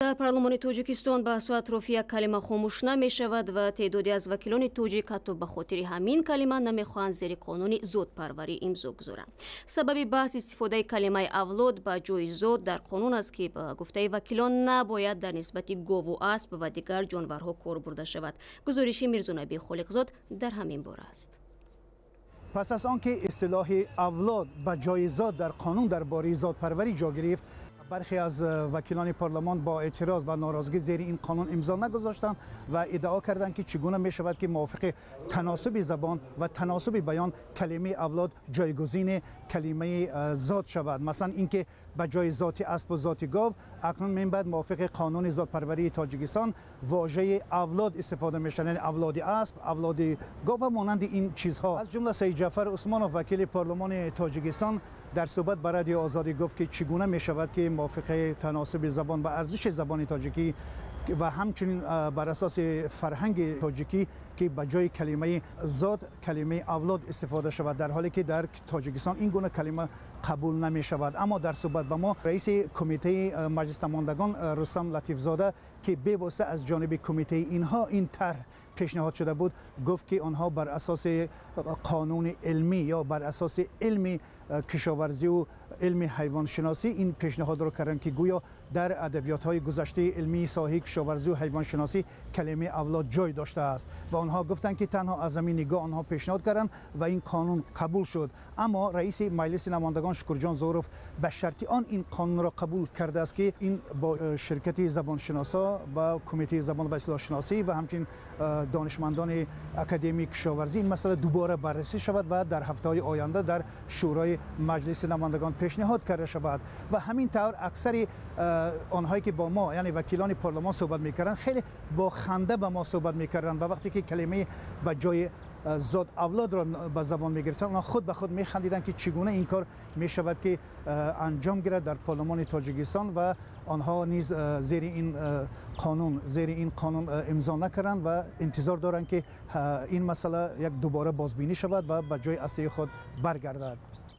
Дар парлумони Тоҷикистон баҳсу атрофи як калима хомӯш намешавад ва теъдоде аз вакилони тоҷик ҳатто ба хотири ҳамин калима намехоҳанд зери қонуни зодпарварӣ имзо гузоранд. Сабаби баҳс истифодаи калимаи авлод ба ҷои зод дар қонун аст, ки ба гуфтаи вакилон набояд дар нисбати гову асп ва дигар ҷонварҳо кор бурда шавад. Гузориши Мирзонаби Холиқзод дар ҳамин бора аст. Пас аз он ки истилоҳи авлод ба ҷои зод дар қонун дар бораи зодпарварӣ ҷо гирифт, бархе аз вакилони парлумон бо эътироз ва норозигӣ зери ин қонун имзо нагузоштанд ва иддао карданд, ки чӣ гуна мешавад, ки мувофиқи таносуби забон ва таносуби баён калимаи авлод ҷойгузини калимаи зод шавад. Масалан, инки ба ҷои зоти асп ва зоти гов акнун минбаъд мувофиқи қонуни зодпарварии Тоҷикистон вожаи авлод истифода мешавад, яъне авлоди асп, авлоди гов ва монанди ин чизҳо. Аз ҷумла Саидҷафар Усмонов, вакили парлумони Тоҷикистон, дар суҳбат ба Радиои Озодӣ гуфт, ки чӣ гуна мешавад, ки мувофиқи таносуби забон ва арзиши забони тоҷикӣ ва ҳамчунин бар асоси фарҳанги тоҷикӣ, ки ба ҷои калимаи зод калимаи авлод истифода шавад, дар ҳоле ки дар Тоҷикистон ин гуна калима қабул намешавад. Аммо дар суҳбат ба мо раиси кумитаи маҷлис намояндагон Рустам Латифзода, ки бевосита аз ҷониби кумитаи инҳо ин тарҳ пешниҳод шуда буд, гуфт, ки онҳо бар асоси қонуни илмӣ ё бар асоси илми кишоварзию илми ҳайвоншиносӣ ин пешниҳодро карданд, ки гӯё дар адабиётҳои гузаштаи илмии соҳаи кишоварзию ҳайвоншиносӣ калимаи авлод ҷой доштааст ва онҳо гуфтанд, ки танҳо аз ҳамин нигоҳ онҳо пешниҳод карданд ва ин қонун қабул шуд. Аммо раиси Маҷлиси намояндагон Шукурҷон Зуҳуров ба шарти он ин қонунро қабул кардааст, ки ин бо ширкати забоншиносо ва кумитаи забон ва истилоҳшиносӣ ва ҳамчунин донишмандони Академияи кишоварзӣ ин масъала дубора баррасӣ шавад ва дар ҳафтаҳои оянда дар Шӯрои Маҷлиси намояндагон пешниҳод карда шавад. Ва ҳамин тавр аксари онҳое ки бо мо, яъне вакилони парлумон, суҳбат мекарданд, хеле бо ханда ба мо суҳбат мекарданд ва вақте ки калимаи ба ҷои зод авлодро ба забон мегирифтанд, онҳо худ ба худ механдиданд, ки чӣ гуна ин кор мешавад, ки анҷом гирад дар парлумони Тоҷикистон, ва онҳо низ зери ин қонун имзо накарданд ва интизор доранд, ки ин масъала як дубора бозбинӣ шавад ва ба ҷои аслии худ баргардад.